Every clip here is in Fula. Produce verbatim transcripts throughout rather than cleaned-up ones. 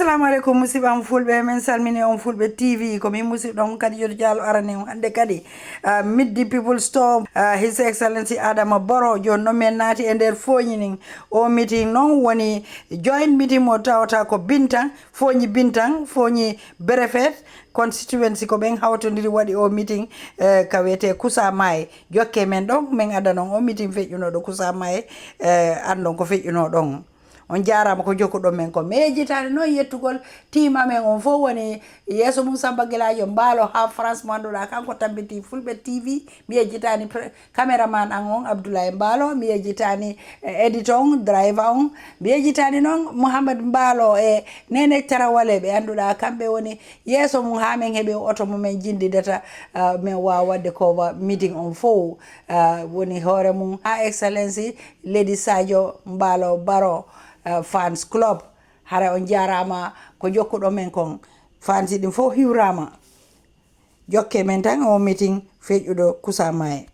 Assalamu alaikum, musidɓe am fulɓe, min salmini on fulɓe T V. Ko min musidɗo on kadi, Yoto Diallo arani on hannde kadi, ah, Middi People Store, ah, His Excellency Adama Barrow. Jooni noon min naati e nder Fooñi nin. O meeting noon woni joint meeting mo tawata ko Bintang, Fooñi Bintang, Fooñi Berefet constituency, ko ɓen hawtondiri waɗi o meeting, eh, ka wiyetee Kusaamaye. Jokke men ɗon, min addanon o meeting feƴƴunooɗo Kusaamaye, eh, anndon ko feƴƴunoo ɗon. On jaaraama ko jokkuɗon men kon. Mi yejjitaani noon yettugol team amen on fof woni yeeso mum, Samba Gelaajo Mbaalo haa France, mo annduɗaa kanko tabbiti Fulɓe T V. Mi yejjitaani pre-, cameraman an on, Abdoulaye Mbaalo. Mi yejjitaani, eh, edit on, driver on. Mi yejjitaani noon Mouhamed Mbaalo e Nene Tarawale, ɓe annduɗaa kamɓe woni yeeso mum haa min heɓi oto mo min jinndidata, ah, min waawa waɗde cover meeting on fof. Ah, woni hoore mum, Her Excellency Lady Sadio Mbaalo Barrow, ah, Fans Club. Hara on jaaraama ko jokkuɗon men kon. Fans ɗin fof hiwraama. Jokke men tan o meeting feƴƴuɗo Kusaamaye.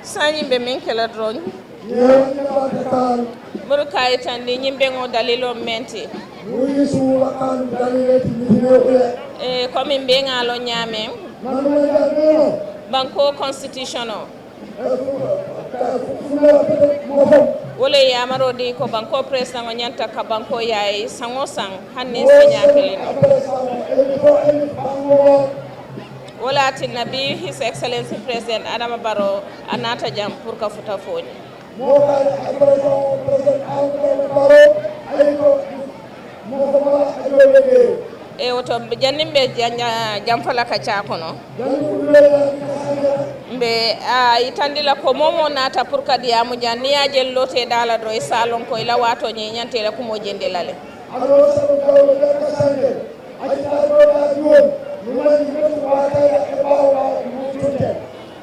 Sa yimɓe min kela droñ. Mboɗo kayitandi yimɓe ngo dalilo menti. E komin mbeŋalo ñaamen. Banko constitution o. Wole yamarodi ko banko président o ñanta ka banko yayi sango sang hanni siña kelini. Wala tinna bi His Excellency President Adama Barrow a nata jam pour ka futa foñi. Mo kala a président o, président Amadou Barrow, ayi ko mo ko mala a jolde. E woto jannimɓe janja jamfala ka cakono. Mbe a itandila ko momo nata pour kadi yamu janniya jel lote dala do e salon ko ila wato ñi ñantela kumo jende lale. Alo sabu gawlo be kasande.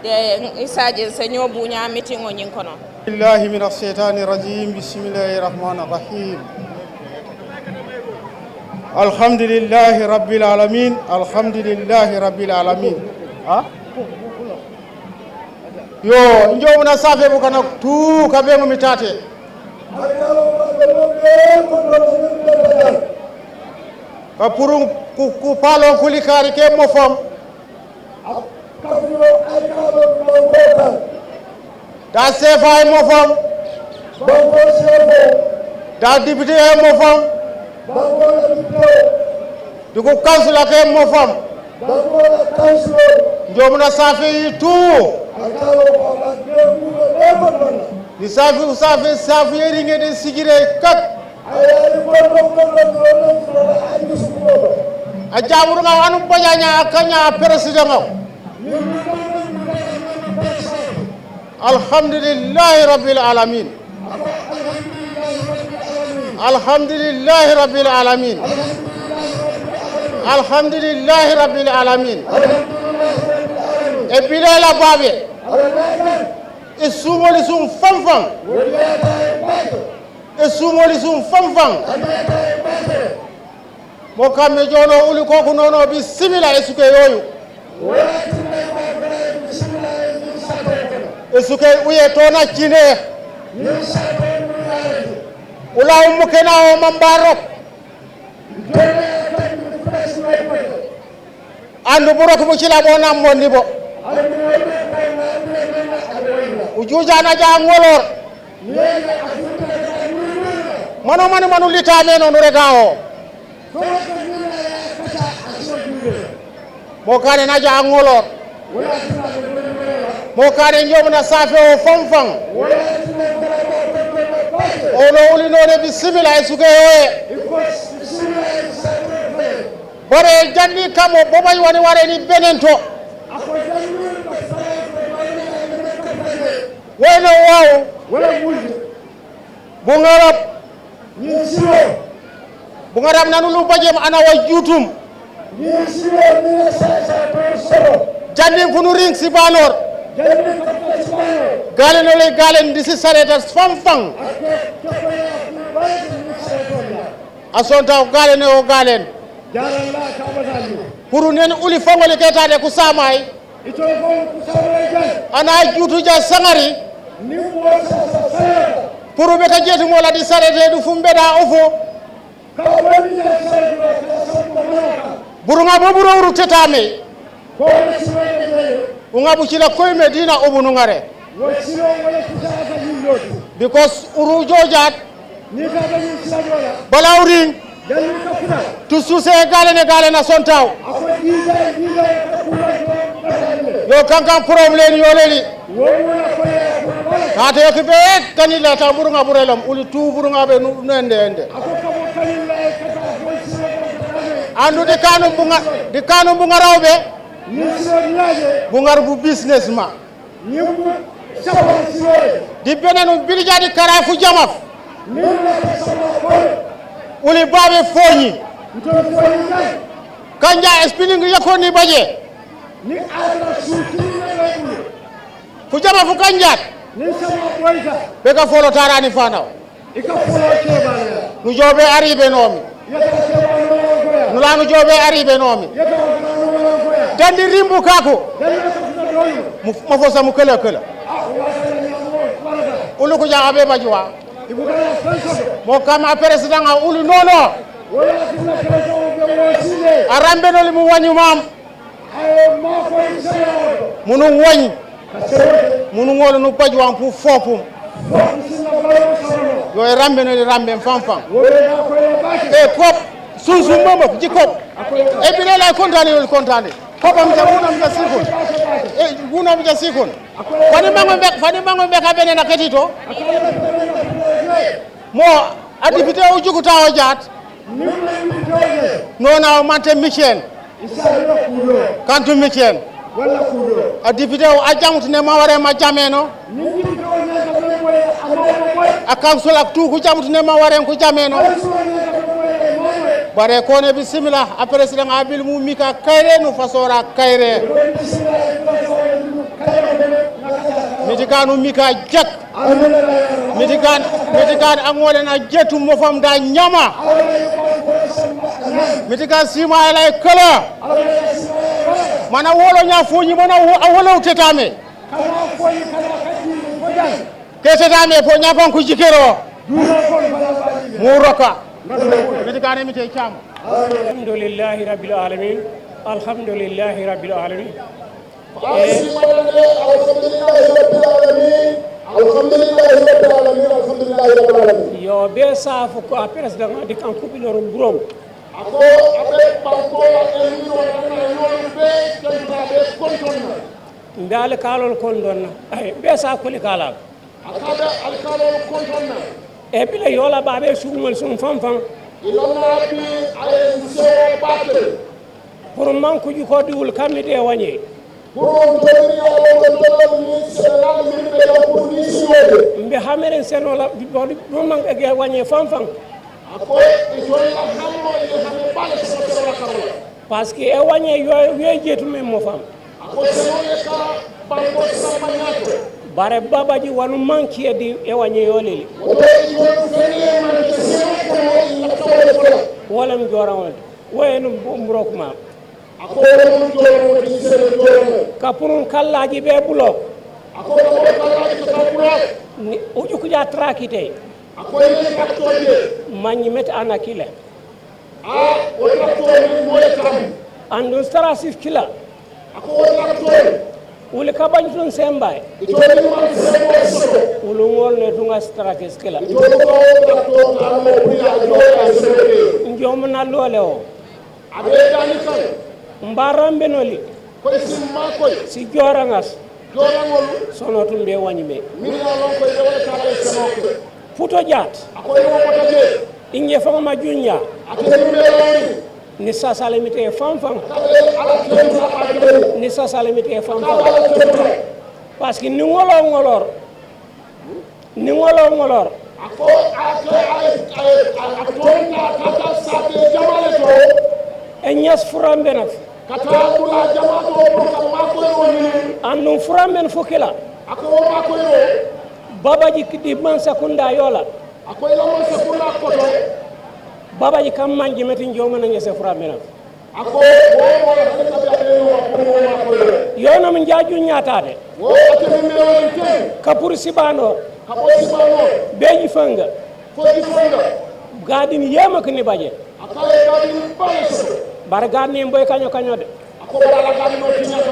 De isaje seño buña meeting o ñin kono. Billahi min ash-shaytani rajim. Bismillahi rahmani rahim. Alhamdulillahi rabbil alamin. Alhamdulillahi rabbil alamin. Ha? Yo, njomna safe bu kana tu ka be mo mitate. Ka purun ku, ku palon kulikari ke mo fam. Da sefa e mo fam. Da député e mo fam. Dugu council ke mo fam. Njomna safe yi tu. Ni safi u safi safi yeri ngede sigire kak. A jaɓuru nga anu bañaña a kaña a président nga. Alhamdulillahi rabbil alamin. Alhamdulillahi rabbil alamin. Alhamdulillahi rabbil alamin. E bilela baɓe. E suumoli sum fanfan. E suumoli sum fanfan. Mo kamɓe joono uli koku nono bisimila e suke yoyu. E suke uye tona cine. Ula ummu kena o mamba rok. Andu buro ko bucila bo nam mondi bo. U juja na ja ngolor. Manu manu manu lita meno nurega o. Mo kane na ja ngolor. Mo kane ñoom na safe o fanfan. Ono uli none bisimila e suke yoye. Bare jandi kamo bobay wani ware ni benento. Wayno waw. Bungarab. Bungarab nanu lu bajem ana wa jutum. Jandi funu ring si banor. Galen ole galen disi sareta fanfan. A sonta o galen o galen. Jaralla ka batali. Puru nen uli fangole ketade ku samay. Ito ko ku samay jan. Ana jutu ja sangari. Ni mo sa sa sa. Puru be ka jetu mo la di sarete du fumbe da ofo. Ka wani ya sa sa sa. Burunga bo buru uru tetame. Ko na sima ya. Unga bucila koy Medina ubunu ngare. Because uru jojat. Balawrin. Tu suse gale ne gale na sontaw. Yo kankan problème yo leli. Kata yo kibe kani la ta burunga burelom uli tu burunga be nu ende ende. Andu di kanu bunga di kanu bunga rawbe. Bungar bu business ma. Di benenu bilija di kara fu jamaf. Uli babe foñi. Kanja spinning yakoni baje. Fu jamaf fu kanjat. Be ka folo tarani fanaw. Nu jobe aribe nomi. Nula nu jobe aribe nomi. Tandi rimbu kako. Mo fosa mu kala kala. Ulu ku ja abe bajuwa. Mo kama president a ulu nono. Arambe no limu wani mam. Munu woñ. Munu ngolo nu paju am fu fopum. Yo e rambe no e rambe fanfan. E kop. Sunsun mama ji kop. E bile la kontane yo kontane. Kop am ja wunam ja sikon. E wunam ja sikon. Fani mango be fani mango be ka bene na ketito. Mo a député o jukuta o jat. Nona o mante michen. Kantu michen. A député o a jamutne ma ware ma jameno. A council ak tu ku jamutne ma ware ku jameno. Bare kone bisimila a président a bil mu mika kayre nu fasora kayre. Miti kanu mika jek. Mitikan mitikan angole na jetu mo fam da nyama. Mitikan sima ala kala. Mana wolo nya fonyi mana wo- a wolo tetame. Ke tetame fo nya fan ku jikero. Muroka. Mitikan mite cham. Alhamdulillahi rabbil alamin. Alhamdulillahi rabbil alamin. Alhamdulillahi rabbil alamin. Alhamdulillahi rabbil alamin. Alhamdulillahi rabbil alamin. Yo be safu ko a président de kan kubiloro burom. Ako abe banko a elino na yolu be kanta be kontonna. Ndale kalol kondonna. Ay be sa kuli kalal. A ka ɓe alkaaloo kontonna. E bila yola babe sugumol sun fanfan. I lonna bi a ye sewo baake. Pour man kuju ko diwul kammi de wañe. Pour ntolini a wo ntolol ni senal min ɓe yaw pour ni siwode. Mbe hameren senola bibodi pour man e ge wañe fanfan. A ko e jolla hammo e hame bale so senola karola. Parce que e wañe yo yo jetu men mo fam. A ko senoye ka banko samba ñaato. Bare babaji wanu manki e di e wañe yo leli. Woto e jolu fenye man ke seno ko mo i la tawle fola. Wolam joran wonde. Woye num mbrok ma. A ko wonu jolo mo di sene jolo mo. Kapurun kallaji be bulo. A ko wonu kallaji ka bulo. Ni uju kuja trakite. A ko yele ka toje. Manyi met anakile. A o trakto ni moye tam. Andun sara sif kila. A ko o trakto. Wuli ka bañ tun sembay. Ito ni man sembo soto. Wulu ngol ne tunga strakis kila. Ito ni ko o trakto ka mo buya joya sebe. Njom na lole o. A be dani kan. Mbarambe noli. Koy si ma koy. Si jorangas. Joraŋolu. Sono tun be wañi me. Min ya lon koy be wala tare seno ko. Futo jaat. A koy wo ko taje. Inge fama ma junya. A te min be lon. Ni sasale mi te fanfan. Ka be ala te ta a te. Ni sasale mi te fanfan. Ka ala te ta. Parce que ni ngolo ngolor. Ni ŋolo ŋolor. A ko a ke a a a tonta kata sate jamale to. E ñas furambe naf. Kata bula jama to ko ka ma ko yo ni. Andun furambe fukila. A ko ma ko yo. Babaji kidi man sakunda yola. A ko ila man sakunda koto. Babaji kam manji metin joma na ñese furambe naf. A ko wo wo hali ka be a be wa ko wo ma ko yo. Yonam njaju ñatade. Wo a ke min be wa ke. Kapur sibano. Ka bo sibano. Beji fanga. Ko ji fanga. Gadin yema kini baje. A ka ye gadin bale so. Bar gadin boy kanyo kanyo de. A ko bara la gadin no tinya ko.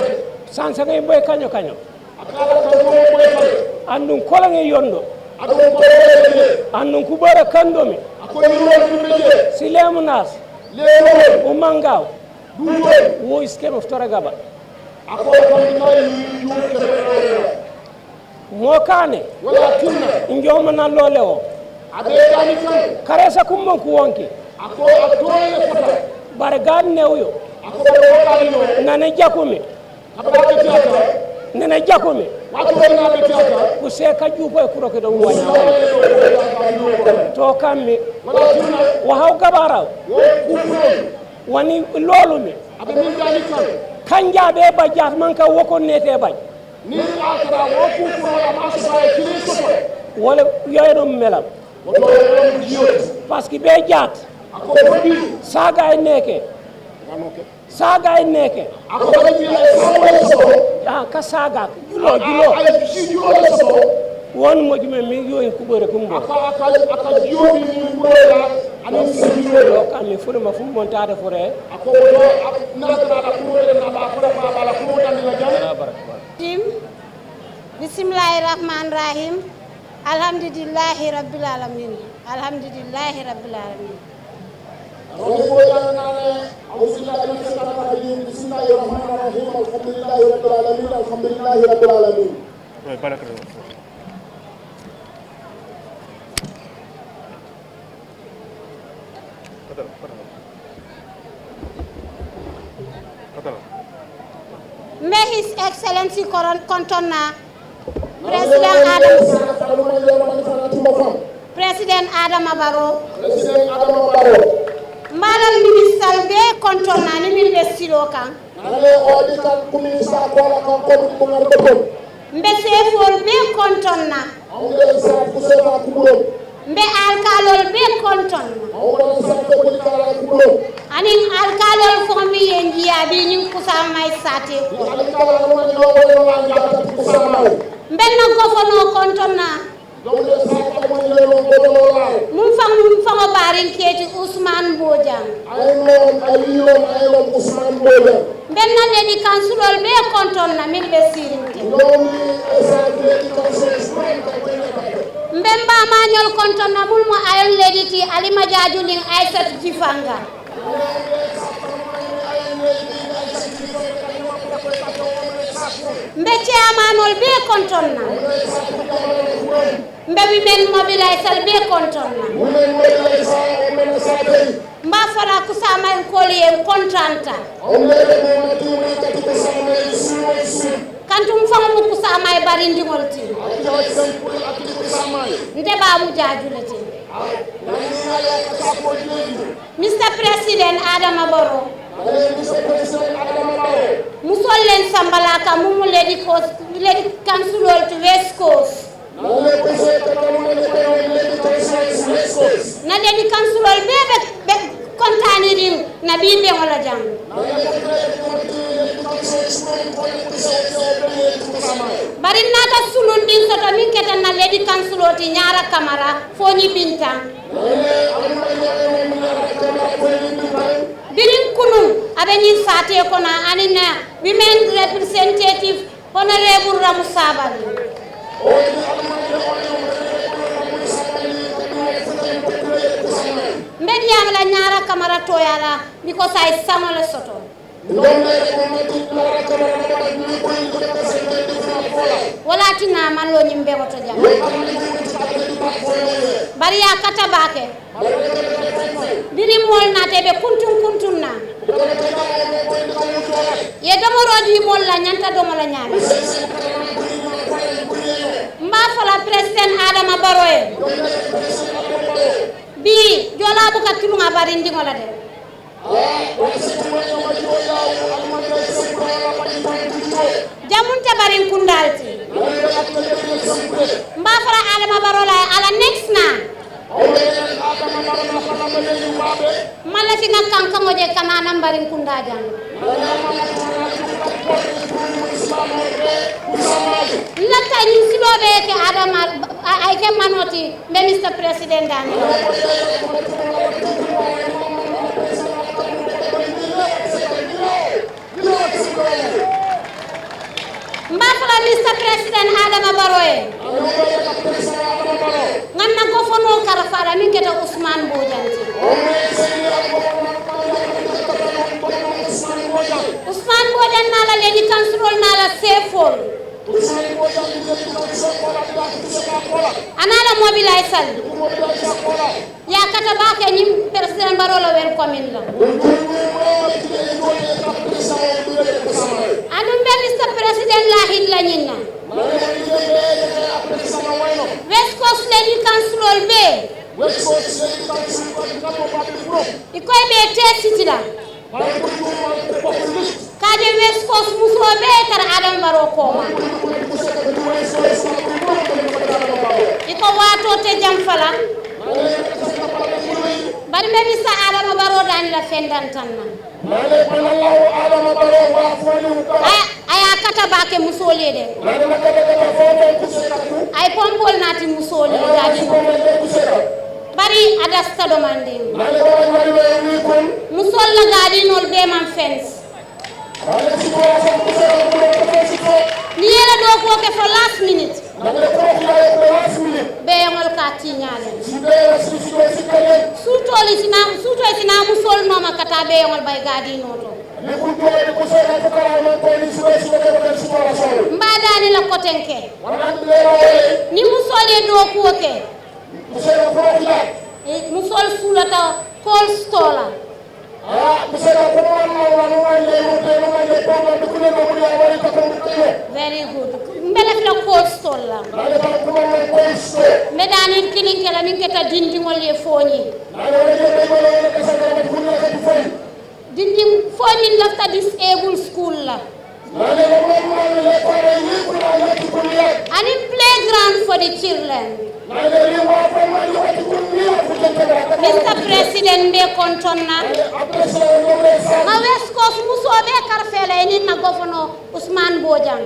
Sansa ngi boy kanyo kanyo. A ka la kanyo boy kanyo. Andun kola ngi yondo. Andun kola ngi yondo. Andun kubara kandomi. A ko yiro ni meje. Silemu nas. Lewol. Umangaw. Duwol. Wo iskeme futora gaba. A ko kamina yi yum kebe. Mo kane. Wala tinna. Njoma na lole o. A be dani kan. Karesa kumbon ku wonki. A ko a toye fata. Bare gad ne uyo. A ko bare wala no. Nane jakumi. Kabla be tiata. Nene jakumi. Wato na be tiata. Kuse ka juko e kuro ke do wanya. To kammi. Wala tinna. Wa haw gabara. Wo kufulo. Wani lolu mi. A be min dani kan. Kanja be bajat man ka woko nete baj. Ni a tara wo kufulo ya ma so ba e kiri so. Wala yoyno melam. Woto wo jiyo. Parce que be jat. A ko wodi. Saga e neke. Wanoke. Saga e neke. A ko wadi mi ay sawo so. Ah, ka saga. Julo, julo. Ay si julo so. Won mo jume mi yo en kubore kumbo. A ka a ka a ka jiyo mi ni kubore la. Ani si julo. Yo ka mi fure ma fum montade fure. A ko woto na tara la kubore na ba fure ba ba la kubore na la jam. Tim. Bismillahir Rahmanir Rahim. Alhamdulillahi Rabbil Alamin. Alhamdulillahi Rabbil Alamin. أعوذ بالله من الشيطان الرجيم. بسم الله الرحمن الرحيم. الحمد لله رب العالمين. الحمد لله رب العالمين. Mbe His Excellency koron-, kontonna Président Adama, Président Adama Barrow. Président Adama Barrow. Mbaɗal ministal be kontonna ni min ɓe silo kan. Nane odi kan kumin sa kola kan ko ɗum ɗum arɓe kon. Mbe sefol be kontonna. Awde sa kusema kuɓuron. Mbe alkalol be kontonna. Awde sa ko kuli kala kuɓuron. Anin alkalol fo mi ye njiya bi ñin kusama e sate ko. Alkala woni no woni no an jata kusama. Mbe na gofono kontonna. Mun faŋ, mun faŋo baarin keeti Usman Bojang. Mbe na lady kansulol be kontonna min be sirinte. Mbe mba mañol kontonna mul mo ayon lady ti Alima Jaju nin Aisat Jifanga. Mbe chairmanol be kontonna. Mbe women mobiliser ɓe kontonna. Women mobiliser on men saatey. Mba fala kusaamankol yen kontanta. On leyɗe mo mati woni kadi ko saamay suuway suuy. Kantum faŋ mu kusaamay barindiŋol ti. Akki hay sen pour akki ko saamay. Nte ba mu jaajule ti. Ay, nani ala ko sa ko jeydu. Mister President Adama Barrow. Musol len sambala ka mumu lady cos-, lady councilor to West Coast. Na lady councilor be be, be kontani din na bi be wala jam. Bari nata sulun din soto min keta na lady councilor ti Nyara Kamara fo ni binta. Birin kunun, abe ɲin sate kono anina women representative honorable Ramu Sabali. Mbedi yamla Nyara Kamara toyala because ay samola soto. Wala tina malo nyimbe woto jam. Bari ya kata bake. Biri mol na tebe kuntun kuntun na. Ye domoro di mol la nyanta domo la nyame. Mba fala President Adama Barrow ye. Bi jola buka tulunga barindi ngola de. Jamunte barin kundalti. Mba fara Adama Barrow la ala next na. Mala fi nga kankan mo je kanana barin kunda jang. Latta ni silobe ke Adama ay ke manoti. Mbe Mister President dani. Mba fala Mister President Adama Barrow ye. Nganna ko fono kara fala min keta Ousmane Bojang ti. Ousmane Bojang nala lady councilor nala sefol. Anala mobilize sal. Ya kata ba ke nyim President Barrow la welcoming la. Anu mbe Mister President la hit la nyinna. West Coast Lady Council be. Ikoy be te city la. Kaje West Coast muso be tara Adama Barrow koma. Iko wato te jamfala. Bari mbe Mister Adama Barrow dani la fendan tanna. Aya, aya kata bake musole de. Ay pompol nati musole gadi. Bari adasta do mande. Musol la gadi nol be man fence. Ni yela do ko ke for last minute. Be ngol ka tinyale. Sutoli sina, sutoli sina musol mama kata be ngol bay gadi noto. Mba dani la kotenke. Ni musol ye do ko ke. Musol sulata cold store la. Very good. Mbele fila cold store la. Mbe dani kilinkela min keta dindingol ye foni. Dinding foy min lafta disable school la. Anin playground for the children. Mister President, be kontonna. Ma West Coast muso be karfela enin na governor Usman Bojang.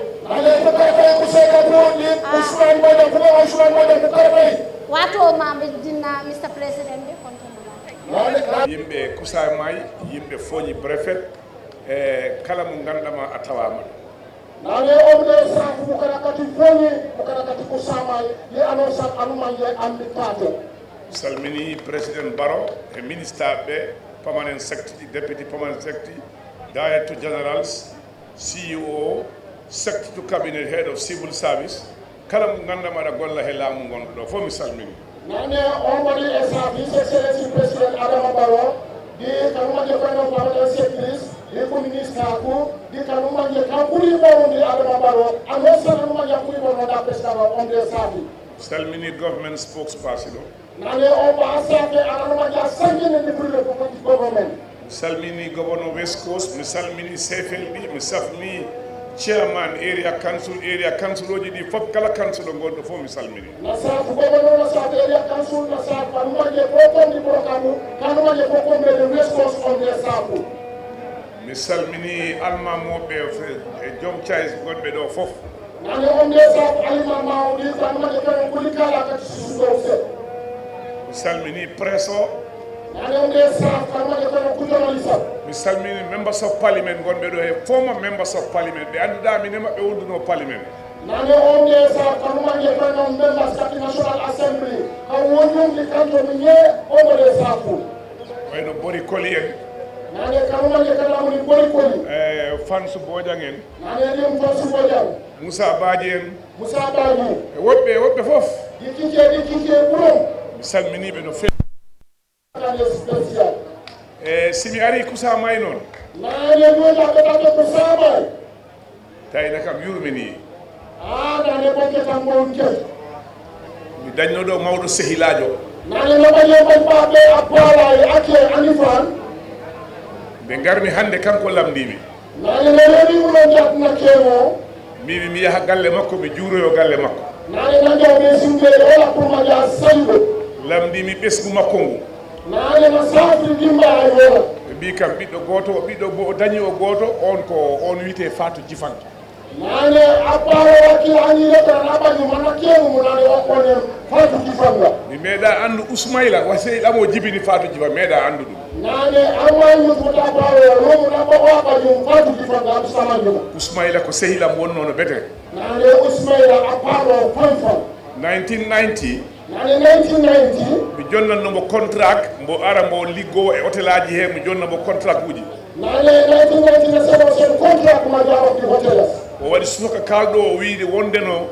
Wato ma dinna Mister President, be kontonna. Yimɓe Kusaay Maay, yimɓe Fooñi Brefet, e kala mo ngannduɗaa ma a tawaama ɗo. Nane omne safu mukarakati Fooñi, mukarakati Kusaay Maay, ye ano san anuman ye ambi tato. Salmini President Barrow e minister ɓe, permanent secretary, deputy permanent secretary, director generals, C E O, secretary to cabinet, head of civil service, Kala mo ngannduɗaa aɗa golla he laamu ngonɗo ɗo fof, mi salmini. Nane on waɗi e sa His Excellency President Adama Barrow, ɗi kanuma je koyno permanent secretaries, ɗi ko ministre ku, ɗi kanuma je kankuri ɓorundi Adama Barrow, a non seulement kanuma je kuri ɓorundi da président on de safi. Salmini government spokesperson o. Nane on ba safi aranuma je sangine ɗi pour le government. Mi salmini gouverneur West Coast, mi salmini C F L ɗi, mi salmini chairman area council, area counciloji ɗi fof, kala council o gonɗo fof mi salmini. Na safu gouverneur, na safu area council, na safu kanuma je ko kondi programme, kanuma je ko kondi de West Coast on de safu. Mi salmini almamoɓe e joom cayis gonɓe ɗo fof. Nane on de safu alima mawɗi kanuma je kono kuli kala ka susugo se. Mi salmini presse o. Nane on de safu kanuma je kono kujournaliste. Mi salmini members of parliament gonɓe ɗo e former members of parliament ɓe annduɗaa min e maɓɓe wonduno parliament. Nane on de safu kanuma je kono members kati National Assembly. Ka wondundi kanto mi ye on de safu. Wayno Bori Koli en. Nane kanuma je kana woni Bori Koli. E Fansu Bojang en. Nane ɗin Fansu Bojang. Moussa Badji en. Moussa Badji. E woɓɓe e woɓɓe fof. Ɗi kike, ɗi kike ɓuron. Mi salminiɓe no feewi. Nane spécial. E si mi ari Kusamay noon. Nane ɗo jaɓɓe tawde Kusamay. Tayna kam yurmini. Ah, nane bonke tan mawɗi kadi. Mi dañno ɗo mawɗo sehilaajo. Nane no ɓaye ɓay baɓe a bala e ake anifan. Nde ngarmi hannde kanko lamndimi. Nane no rewni uno jatna kemo. Mbimi mi yaha galle makko mi juuroyo galle makko. Nane nanjo ɓe sinde e ola pour ma ja sayuɓe. Lamndimi ɓesngu makko ngu. Nane na safi dimba ay wala. Ɓe mbi kam ɓiɗɗo gooto o ɓiɗɗo mo o dañi o gooto on ko on wiyetee Faatu Jifanka. Nane a ɓaawo wakkil ani letan a ɓañi mana kewu mo nane o konen Faatu Jifanka. Mi meeɗa anndu Usmayla wa sey ɗamo jibini Faatu Jifa meeɗa anndu ɗum. Nane amma yusmuta ɓaawo romu na ɓawa ɓañum Faatu Jifanka am samanjuma. Usmayla ko sehilam wonnono bete. Nane Usmayla a ɓaawo fanfan. Nineteen ninety. Nane nineteen ninety. Mi jonnanno mo contract mbo ara mbo liggowo e hôtel aji he mi jonna mo contract uji. Nane nineteen ninety na sebo sen contract ma jawabti hôtel. O waɗi suka kalɗo o wiide wondeno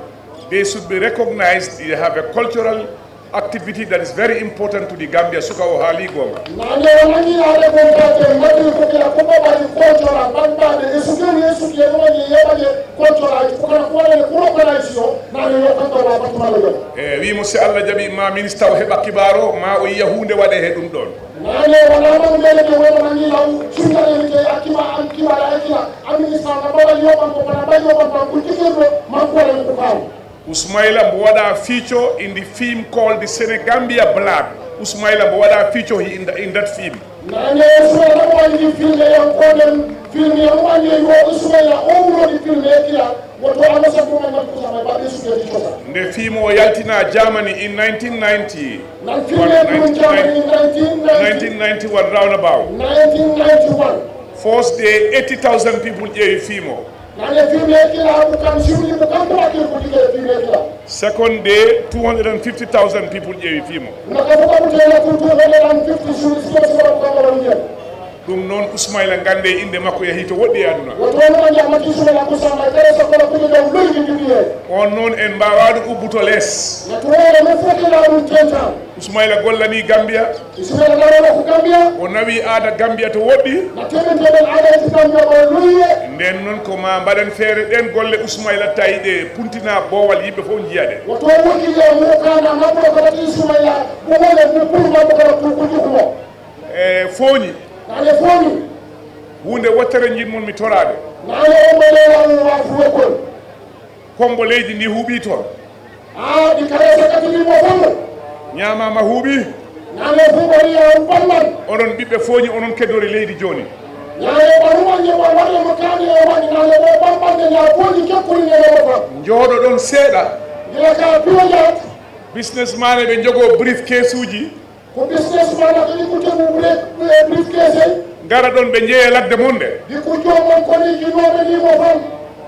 they should be recognized they have a cultural activity that is very important to the Gambia suka o haali gonga. Nane wonani are ko kate mbaɗi ko kila ko ɓaɓaji cultural ɓanɓaɗe e sukeni e suki e woni yeɓaje cultural ko kana ko waɗane ko organization nane yo kanka wa batmalo yo. E wimo si Allah jaɓi ma ministre o heɓa kibaro ma o yiya hunde waɗe he ɗum ɗon. Nane wala man mele ke wema nani law sukare ni ke akima an kibara akila. Amini sa na bala yo ɓan ko kana ɓa yo ɓan ɓan ko tikirɗo man ko waɗane ko kawo. Usmaila mbo waɗa feature in the film called the Senegambia Blood. Usmaila mbo waɗa feature he in, the, in that film. Nane Usmaila mbo waɗi film e yan koɗen film e mo waɗi e yo Usmaila o wurodi film e kila woto ano sa ko man ko sama ba be su de cosa. Nde film o yaltina Germany in nineteen ninety. Nan film e ɗum Germany in nineteen ninety. nineteen ninety-one roundabout. nineteen ninety-one. First day eighty thousand people ƴeewi film o. Nane fimle kila abu kan siwli bu kan kuma kiri kutike fimle kila. Second day two hundred and fifty thousand people ƴeewi film o. Naka fuka kutela ku two hundred and fifty siwli siwli siwli kwa kwa wanyel. Ɗum noon Usmaila ngannde innde makko yahii to woɗɗi e aduna. Woto wano anja maki Usmaila kusama kare sa kola kuje da uloyi ni dubiye. On noon en mbaawaa ɗum ubbuto lees. Na tuwele mufukila mutenta. Usmaila gollanii Gambia. Ismaila Lawal ko Gambia. O nawi aada Gambia to woɗɗi. Na temen temen aada to Gambia ko luye. Nden noon ko ma mbaɗen feere ɗen golle Usmaila tawi ɗe puntina boowal yimɓe fof njiya ɗe. Woto woni ya mo kana mabro ko tati Ismaila ko wala mo pour ma ko ko ko ko. E fooñi. Kale fooñi. Hunde wottere njiɗ mon mi toraade. Nale o mbaɗe lamu wa fuwe kon. Kommbo leydi ndi huuɓii toon. Haa ɗi kala sakatini mo fof. Ñaamaama huuɓii. Nane fuɓori ya bamban. Onon ɓiɓɓe fooñi onon keddori leydi jooni. Nane ɓaruman ye ɓa waɗe mo kaani o waɗi nane ɓo bambande ya fooñi kekkuri ne ɗo fof. Njooɗoɗon seeɗa. Gila ka piwojaat. Businessman eɓe njogoo briefcase uji. Ko business man ak li ko tegu briefcase. Ngara ɗon ɓe njeeya ladde mon nde. Di ko joom man ko ni jinoɓe ni mo fam.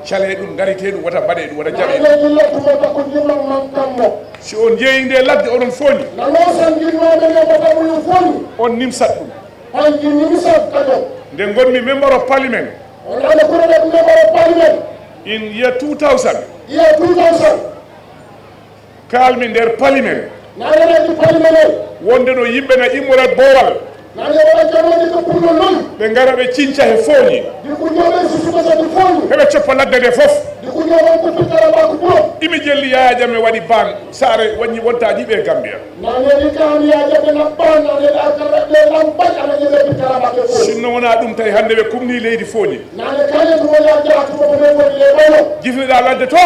Cale ɗum ngarite ɗum wata mbaɗe ɗum wata jaɓe. Nane di ladde mo ta ko jimman man kammo. Si on jeeyi nde ladde onon fooñi. Na nosan jinoɓe ni mo ta mo fooñi. On nimsat ɗum. Hay jin nimsat kajo. Nde ngonmi member of parliament. On ala ko member of parliament. In year two thousand. Year two thousand. Kaalmi nder pali men. Naane nder pali men. Wonde no yimɓe na immora boowal. Naane waɗa jamaane ko pullo non. Ɓe ngara ɓe cinca he Fooñi. Di ko ñooɓe susu ko sa di Fooñi. Heɓe coppa ladde nde fof. Di ko ñooɓe ko pittara ba ko pullo. Imi jelli Yaya Jammeh waɗi baan saare wañi wonta jiɓe Gambia. Naane di kam Yaya Jammeh na baan naane da ka ladde lam bañ ana jiɓe pittara ba ko pullo. Sinno wona ɗum tawi hannde ɓe kumni leydi Fooñi. Naane kane to wona jaatu ko ɓe woni le ɓayo. Jifniɗa ladde to.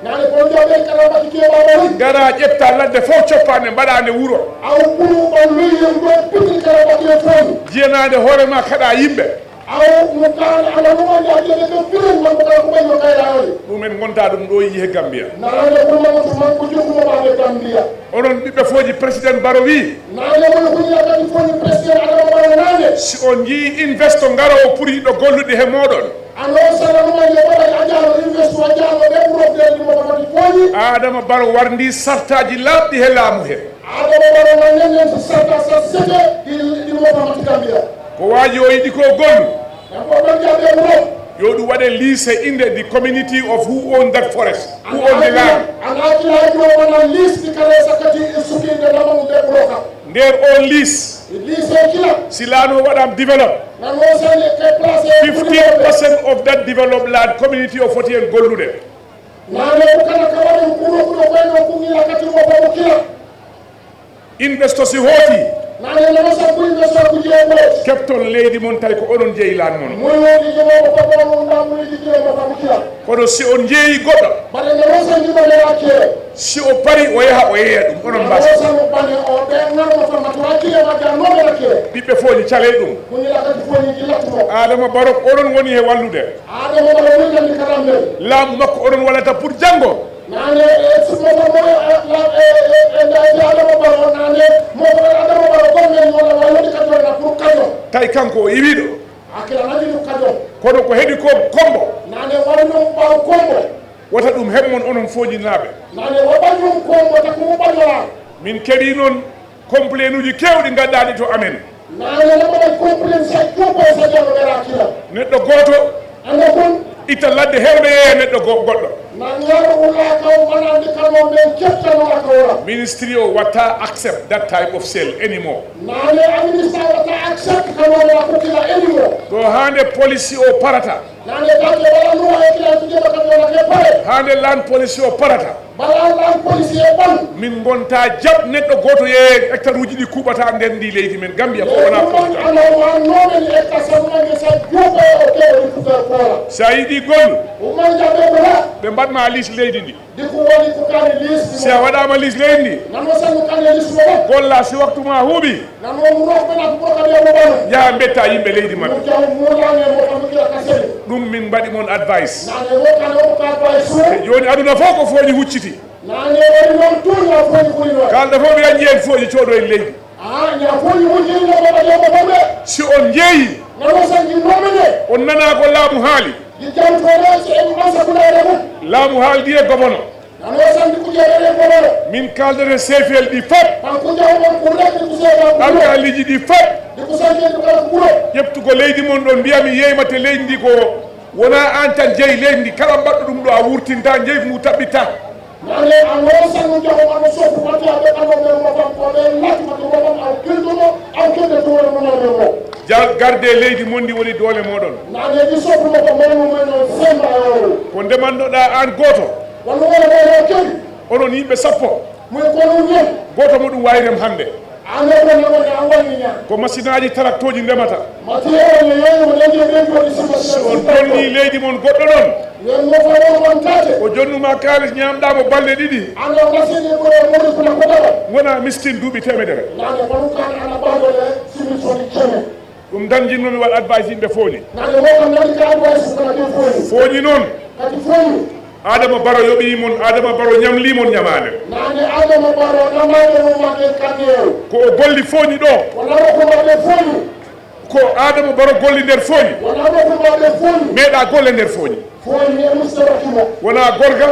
Naane ko jooɓe kala mbaɗi keɓaama woni. Ngara ƴetta ladde fof coppaande mbaɗaande wuro. Aw ɓuru on loyiyam ɗo piɗi kala mbaɗi e fof. Jiyanaade hoore ma kaɗa yimɓe. Aw mo kaala ala mo andi addede ko firin man ko kala ko ɓayno kayra on. Ɗum en ngonta ɗum ɗo yihe Gambia. Naane ko man ko man ko jokkumo ɓaade Gambia. Onon ɓiɓɓe Fooñi, Président Barrow wi. Naane woni ko yiya kadi Fooñi Président Adama Barrow naane. Si on njii investor ngarowo pour yiɗo gollude he mooɗon. Ano sala numa ye ɓaɗa a jaalo investor a jaalo ɓe ɓurotde ɗimo kamati Fooñi. Adama Barrow warndi sartaaji laaɓɗi he laamu he. Adama Barrow na nenen si sarta sa sete ɗimo kamati Gambia. Ko waaji o yiɗi ko gollu. Kanko ɗon jaɓe ɓuro. Yo ɗum waɗe lease inde the community of who own that forest, who own the land. An akilaaji o wona lease ɗi kala e sakkati e sukinde namamu ɓe ɓuro kam. Nder on lease, lease e kila. Si laano waɗam develop, nano sani e place e fifteen percent of that developed land community o foti en gollude. Naane ko kala ka waɗi ko ɗo ko ɗo ko ina kati mo ko kila. Investor si hooti. Naane nano sa ko investor ko jeego. Kepton leydi mon tawi ko onon jeyi lan mon. Mo yodi jeego ko ko on da mo yodi jeego ko kila. Kono si on jeyi goɗɗo. Bare nano sa jima le ake. Si o pari o yaha o yeeya ɗum onon mbasa. Nano sa mo bane o be nano sa ma to ake ma da no le ake. Ɓiɓɓe Fooñi cale ɗum. Ko ni la ka ko ni jilatu mo. Adama Barrow onon woni he wallude. Adama Barrow woni nan karambe. Laamu makko onon walata pour janngo. Naane e sumata mo e e e e Adama Barrow naane mo ko Adama Barrow ko men wala wala woni ka jona pour ka jona. Tawi kanko o iwiɗo. Akila nani ɗum ka jona. Kono ko heɓi ko Kombo. Naane wani ɗum ɓaw Kombo. Wata ɗum heɓ mon onon Fooñinaaɓe. Naane waɓan ɗum Kombo ta ko mo ɓañola. Min keɓi noon complain uji kewɗi gaddaɗi to amen. Naane na mbaɗa complain sa juuɓo sa jalo ɓe rakila. Neɗɗo gooto anda kon itta ladde hewɓe yeeya neɗɗo go- goɗɗo. Na ngar wula kaw manande kano men kettano aka wora. Ministry o watta accept that type of sale anymore. Naane a ministre watta accept kano men akukila anymore. Ɗo hande policy o parata. Naane dake wala nuwa e kila tuje baka wala ke pare. Hande land policy o parata. Bala lan policier ɓan. Min ngonta jaɓ neɗɗo gooto yeeye hectare uji ɗi kuuɓata nder ndi leydi men Gambia ko wona ɗum profita. Ana wannoɓe ni hectare sabu nange sa juuɓe o keɓe ɗi kuuɓe koola. Sa yiɗi gollu. Umman jaɓe ko la. Ɓe mbaɗma lease leydi ndi. Di ko woni ko kani lease ndi. Si a waɗama lease leydi ndi. Nano sanu kani lease mo. Golla si waktu ma huuɓi. Nano wuro ko na ko ka be mo. Yaha mbetta yimɓe leydi maɓɓe. Mo jaw mo la ne mo kam kila kasere. Ɗum min mbaɗi mon advice. Nane wo kala o ka advice o. E jooni aduna fof ko Fooñi hucciti. Naane woni noon tuuña Fooñi ɓuri noon. Kalɗo fof mbiya njiyen Fooñi coodo en leydi. Ah, ña Fooñi woni no baba jombo bambe. Si on njeeyi. Nano sanji nomene. On nana ko laamu haali. Di jam tole si en mansa kula e rabu. Laamu haaldi e gobono. Nano sanji ku jere e gobono. Min kaldere sefel ɗi fop. Kan ku jaw on ku rek ku se ba. Alkaaliji ɗi fop. Di ku sanji ku kala ku kuro. Ƴeftugo leydi mon ɗon mbiyami yeymate leydi ndi ko wona an tan jeyi leydi ndi kala mbaɗɗo ɗum ɗo a wurtinta njeyi ngu taɓɓitta. Mane a noon sannu jogo mano sofu mati a ɓe ano ɓe mo fam ko ɓe lati mati mo fam aw kildumo aw kilde tuwol mo nan mo. Ja garde leydi mon ndi woni doole moɗon. Nane ɗi sofu mo ko manu men on semba o. Ko ndemannoɗa an gooto. Wano wala mo o kedi. Onon yimɓe sappo. Mo ko non yen. Gooto mo ɗum wawi rem hande. Ane ko ne woni an wani nya. Ko masinaaji taraktooji ndemata. Mati e woni yeyi mo leje ɓe ko ɗi sima. Si on donni leydi mon goɗɗo ɗon. Yen mo fano on tate. O jonnuma kaalis ñaamɗa mo balɗe ɗiɗi. Ana masini ko e muri kuna ko dara. Ngona miskin duuɓi temedere. Nane fanu kan ana bandole simi soni kene. Ɗum tan jinnoomi waɗ advice yimɓe Fooñi. Nane mo kam nani ka advice kana ɓe Fooñi. Fooñi noon. Kadi Fooñi. Adama Baro yoɓii mon, Adama Baro ñamlii mon ñamaande. Nane Adama Baro namaade mo maɓɓe kaneew. Ko o golli Fooñi ɗo. Wona ko maɓɓe Fooñi. Ko Adama Baro golli nder Fooñi. Wona ko maɓɓe Fooñi. Meeɗa golle nder Fooñi. Fooñi e Mustafa Kimo. Wona gorga.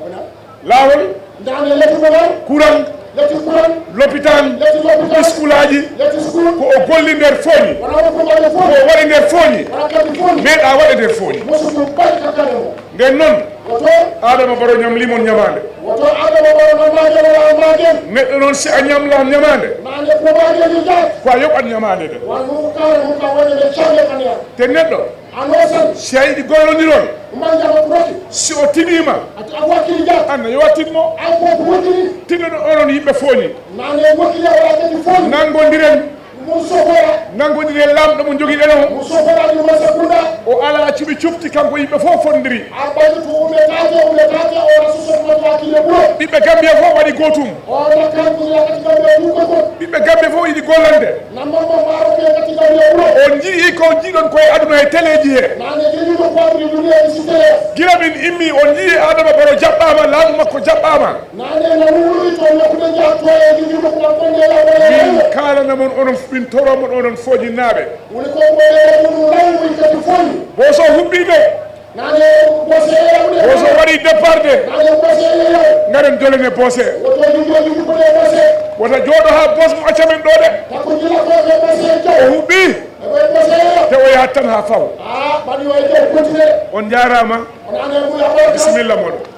Wona. Laawol. Ndane leti mo ɗon. Kuran. Leti kuran. Lopitaan. Leti lopitaan. Iskulaaji. Leti skul. Ko o golli nder Fooñi. Wona ko maɓɓe Fooñi. Ko o waɗi nder Fooñi. Wona kadi Fooñi. Meeɗa waɗe nder Fooñi. Musu ɗum bari ka kane mo. Nden noon. Woto. Adama Barrow ñamlii mon ñamaande. Woto Adama Barrow no maaje wala maaje. Neɗɗo noon, si a ñamlaama ñamaande, naane ko maaje ni jaat. Ko a yoɓat ñamaande nde. Wano kala mun ka woni nde cawle kan ya. Te neɗɗo, a no san, si a yiɗi gollondiron, man jama proki, si o tiniima, ati a wakkili jaat, an yo a tin mo. An ko ko wakkili. Tinnoɗo onon yimɓe fooñi. Naane wakkili o wakkili fooñi. Nanngondiren. Mo sofora. Nanngondiri e Laamɗo mo njogiɗen o. Mo sofora ni mo sakunda. O alaa cuɓi cufti, kanko yimɓe fof fondiri. A ɓaɗi to ume tate, ume tate, o rasu sofma to hakkille ɓuro. Ɓiɓɓe Gambia fof waɗi gootum. O nakkan ko yakati Gambia ɗum ko kon. Ɓiɓɓe Gambia fof yiɗi gollande. Namma mo maaro ko yakati Gambia ɓuro. On njii ko njiiɗon ko e aduna e teleeji he. Naane jeni ko ko aduna duniya e si tele. Gila min immi, on njii Adama Barrow jaɓɓaama, laamu makko jaɓɓaama. Naane na wuri to nokkude jatto e ɗiɗi ko ɗum ɗon ɗe law wala. Min kaalana mon onon, min toro mon onon Fooñinnaaɓe. Woni ko ko e ɗum law woni kadi foni. Booso huɓɓii de. Naane Booso e law de. Booso waɗi départ de. Naane Booso e law. Ngaren dolene Boose. Woto ɗum ɗo ɗum ko ɗe Boose. Wota jooɗo haa Boos mo acca men ɗo de. Takko jila ko e Boose e jaw. O huɓɓii. E ko e Boose e law. Te o yahat tan haa faw. Ah, ɓaɗi o e jaw continue. On njaaraama. Bisimilla moɗon.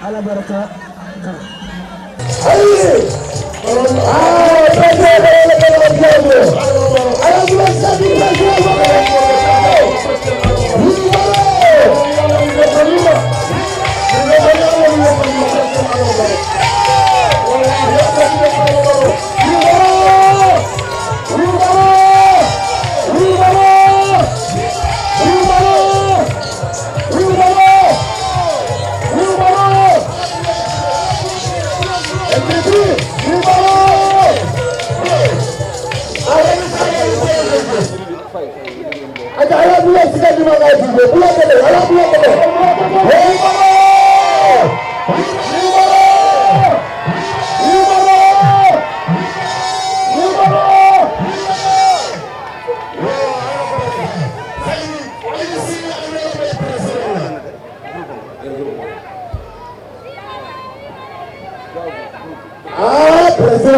Alabarka. Aja ala buya sika dima ka dimo buya kede ala buya kede.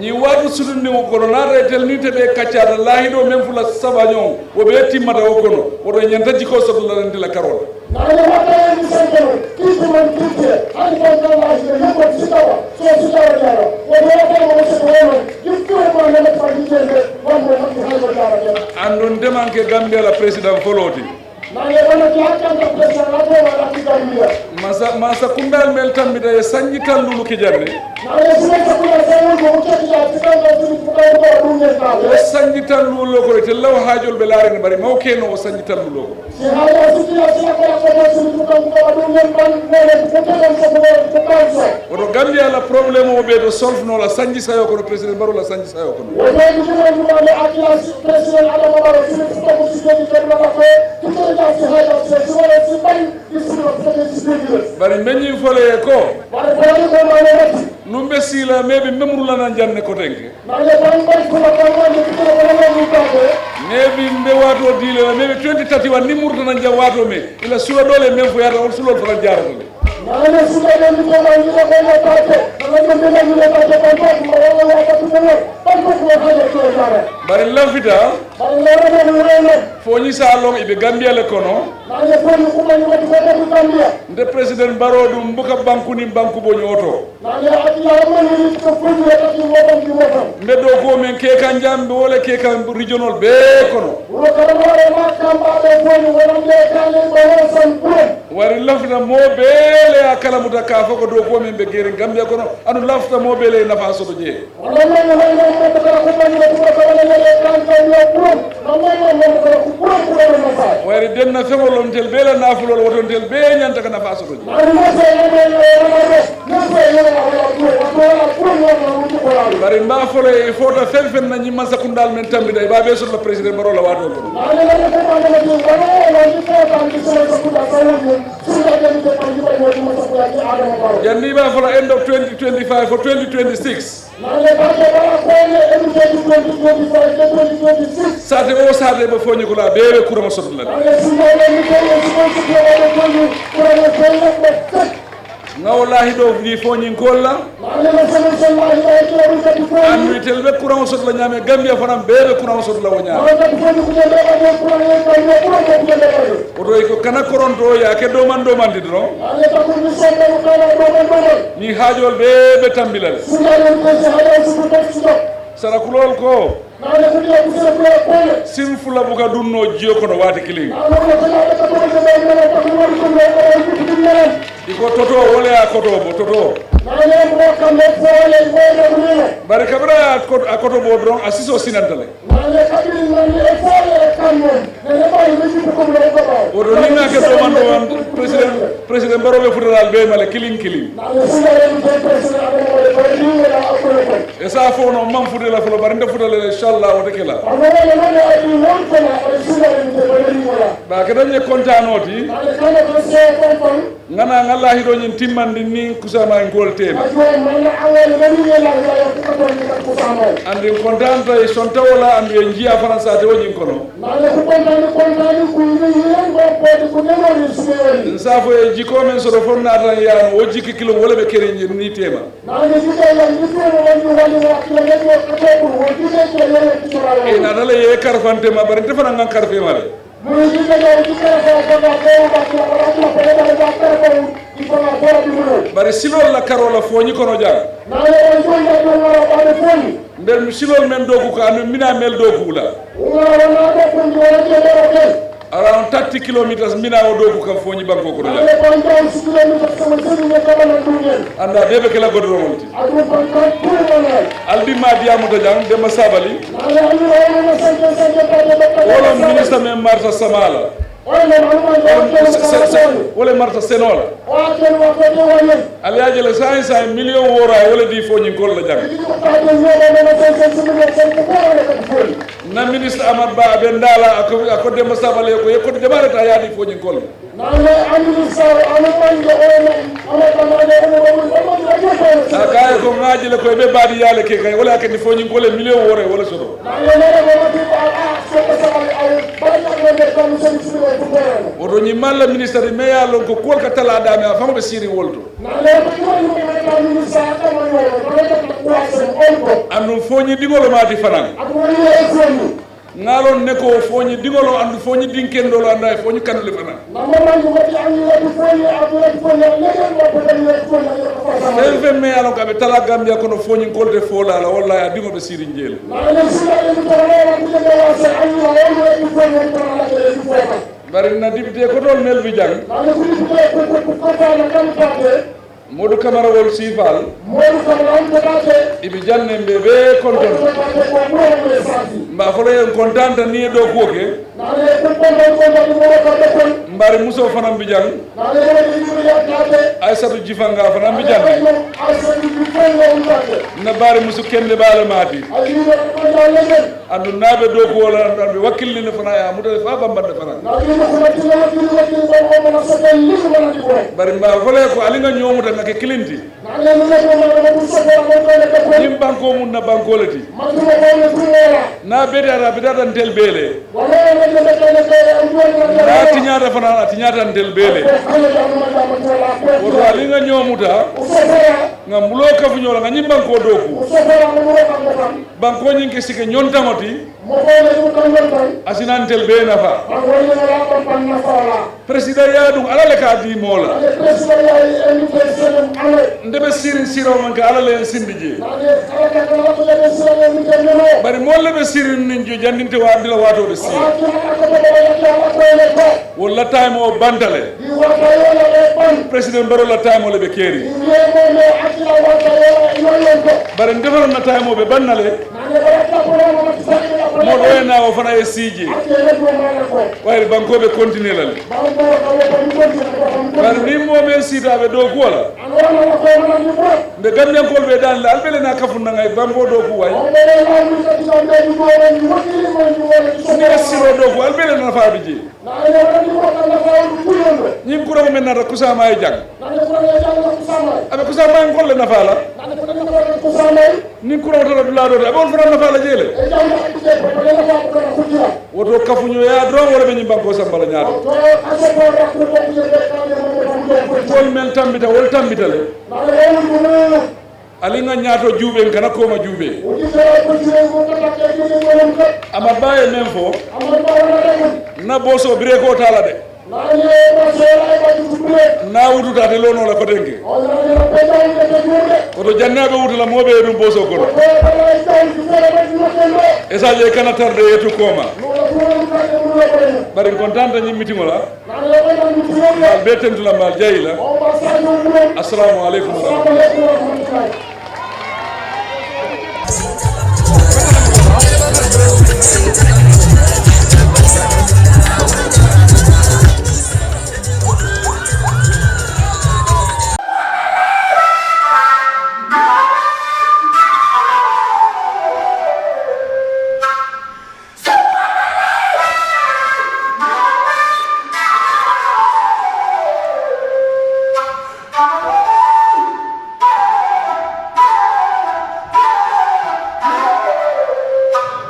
Ñi waatu sudundiŋo kono naata e tel ni te ɓe kaccaata laahiɗo men fula sabañoo wo ɓe timmata wo kono woto ñanta jikoo soto lanantila karola. Naale wata e mi santano kiiti man kiiti hani kan kan laahiɗo yokko sikawa so sikawa jara wo ɓe wata mo se ko wono yiftiwo ma nana fagitende wammo hakki hayko jara jara. Andun demanke Gambia la président foloti. Masa, masa kundal mel tambita e sanji tallulu kijanne. O sanji tallulu ko ite law hajol be laare ne bari maw keno o sanji tallulu ko. Oto Gambia la problème o be do solve no la sanji sayo kono président Barrow la sanji sayo kono. Bari meñi fole ko numbe sila mebi memrula na janne ko tenke. Mebi mbe wato dile na mebi twenty thirty-one ni murta na jan wato me ila sula dole men fo yata on sulol fana jaro. Bari lafita. Fo ñi sa lon ibe Gambia le kono. Nde président Barrow dum buka banku ni banku bo ñoto. Mbe do ko men ke kan jambe wala ke kan regional be kono. Wari lafita mo bele a kala muta ka fo ko do ko men be gere Gambia kono anu lafita mo bele nafa soto je. Wayri denna feŋol on tel be la nafulol woton tel be ñanta ka nafa soto je. Bari mba folo e fota fen fen na ñi mansa kundal men tambida e ba be soto la président Barrow la wato. Janni ba folo end of twenty twenty-five for twenty twenty-six. Sate o sate ɓe foñi ko la beɓe kurama sotulade. Ngawo lahi ɗo ni foñi kolla. Andu tel ɓe kurama sotula ñame Gambia fanam beɓe kurama sotula wo ñame. Oto ko kana koronto ya ke doman doman di doron. Ni hajol beɓe tambilal. Sarakulol ko. Sin fula buka dunno jiyo kono wati kilin. Iko toto wole a koto bo toto. Bari kabra a koto bo dron a siso sinantale. Oto ni ŋa ke doman doman président président Barrow be futalal be male kilin kilin. E sa fo no man futala folo bari nda futala inshallah wote kela. Ba ke dañe kontanoti. Ngana ngalla hiɗo ñin timmandi ni kusama ngol tema. Andi kontanta e sonta wala andi e jiya faransa te wajin kono. Nsafo e jiko men soro fonnata yano o jiki kilo wala be kere ni tema. Ina dala ye karfante ma bari te fana ngan karfe male. Bari silol la karola foñi kono jang. Nder silol men doku ka anu mina mel doku la. Around thirty kilometers mina o doku ka foñi banko kono jang. Anda bebe kela godoro wonti. Aldi ma diamuta jang demba sabali. Wala ministre men marta samala. Wala marta senola. Aliaje le sai sai million wora wala di foñi gol la jang. Na ministre Amad Ba abe ndala ako ako demba sabali ko yeko demba ta yadi foñi gol. A kaye ko ŋaaji le ko e ɓe mbaadi yaale ke kay wala kadi foñi gole million wore wala soto. Woto ñi malla ministre me ya lon ko kuwol ka tala dame a fango ɓe siri wolto. Andu foñi ɗigolo maati fanan. Ngalon ne ko foñi ɗigolo andu foñi ɗin kendolo andu e foñi kanule fanan. Fen fen me alon ka ɓe tala Gambia kono foñi kolte fola la wallahi a ɗigo ɓe sirin jeele. Bari na député ko toon Melvi Jang. Modou Camara wol Sifal. Ibi janne mbe be konton. Mba folo yen kontanta ni e ɗo kuwo ke. Mbari muso fana mbi jang. Aysatu Jifanga fana mbi janne. Na bari musu kende bale mati. Andu naɓe dow ko wala andu ɓe wakkilinde fana ya mutale fa bambande fana. Bari mba fole ko alinga ñomuta ngake kilinti. Ñin banko mun na banko le ti. Na bedi ara bedi ara ntel bele. Na tiñata fana a tiñata ntel bele. Woto alinga ñomuta. Nga mbulo kafu ñola nga ñin banko doku. Banko ñin ke sike ñontaŋo ti. Asinan tel be nafa. Président ya ɗum ala le ka di mola. Nde ɓe sirin siro man ka ala le en sindi je. Bari molle ɓe sirin nin jo jandinte wa andila wato ɓe siri. Walla time o bantale. Président baro la time o le ɓe keri. Bari ndefana na time o ɓe bannale. Moɗo e na o fana e siiji. Wayri bankoɓe continue lale. Bari ni momen sitaɓe dow kuwala. Nde gambiyankol ɓe dan la albele na kafun nanga e banko dow kuway. Ni siro dow ku albele na faɓe je. Ñin kuraŋo men nata kusama e jang. Aɓe kusama en golle nafa la. Nin kuraŋo tala dula do aɓe on fana nafa la jele. Woto kafuño ya dron wala ɓe ñin banko sambala ñaata. Wol men tambita wol tambita le. Alinga ñaato juuɓen kana koma juuɓe. Ama baye men fo. Na boso bire ko tala de. Na wututa te lono la kotenke. Oto jannaɓe wutula moɓe e ɗum boso kono. Esaje kana tarde yetu koma. Bari kontanta ñimmitiŋola. Mbaal be tentula mbaal jayila. Assalamu alaikum wa rahmatullahi.